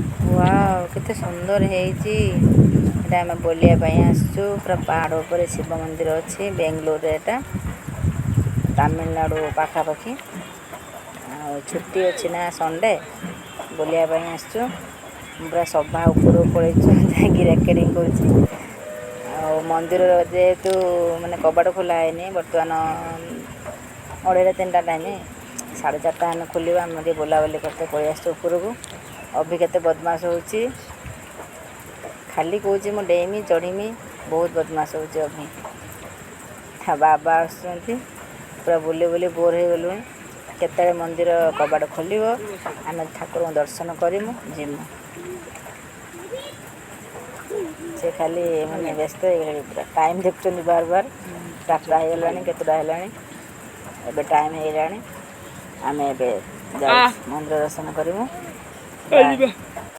Wow, କେତେ ସୁନ୍ଦର ହେଇଛି ଏଟା। ଆମେ ବୁଲିବା ପାଇଁ ଆସିଛୁ। ପୁରା ପାହାଡ଼ ଉପରେ ଶିବ ମନ୍ଦିର ଅଛି। ବେଙ୍ଗଲୋରରେ ଏଟା, ତାମିଲନାଡ଼ୁ ପାଖାପାଖି। ଆଉ ଛୁଟି ଅଛି ନା ସଣ୍ଡେ, ବୁଲିବା ପାଇଁ ଆସିଛୁ। ପୁରା ସଭା ଉପରକୁ ପଳେଇଛୁ, ଯାଇକି ରେକର୍ଡ଼ିଂ କରୁଛି। ଆଉ ମନ୍ଦିରର ଯେହେତୁ ମାନେ କବାଟ ଖୋଲା ହେଇନି ବର୍ତ୍ତମାନ, 2:30 3ଟା ଟାଇମ୍, 4:30 ଆମେ ଖୋଲିବ। ଆମେ ଟିକେ ବୁଲାବୁଲି କରିତେ ପଳେଇ ଆସିଛୁ ଉପରକୁ। ଅଭି କେତେ ବଦମାସ ହେଉଛି, ଖାଲି କହୁଛି ମୁଁ ଡେଇମି ଚଢ଼ିମି। ବହୁତ ବଦମାସ ହେଉଛି ଅଭି। ତା ବାବା ଆସୁଛନ୍ତି। ପୁରା ବୁଲି ବୁଲି ବୋର୍ ହେଇଗଲୁଣି। କେତେବେଳେ ମନ୍ଦିର କବାଟ ଖୋଲିବ, ଆମେ ଠାକୁରଙ୍କୁ ଦର୍ଶନ କରିମୁ, ଯିମୁ। ସେ ଖାଲି ମାନେ ବ୍ୟସ୍ତ ହେଇଗଲେଣି ପୁରା। ଟାଇମ୍ ଦେଖୁଛନ୍ତି ବାର ବାର, 4ଟା ହେଇଗଲାଣି, କେତେଟା ହେଲାଣି। ଏବେ ଟାଇମ୍ ହେଇଗଲାଣି, ଆମେ ଏବେ ଯାଉଛୁ, ମନ୍ଦିର ଦର୍ଶନ କରିମୁ। ଯିବା।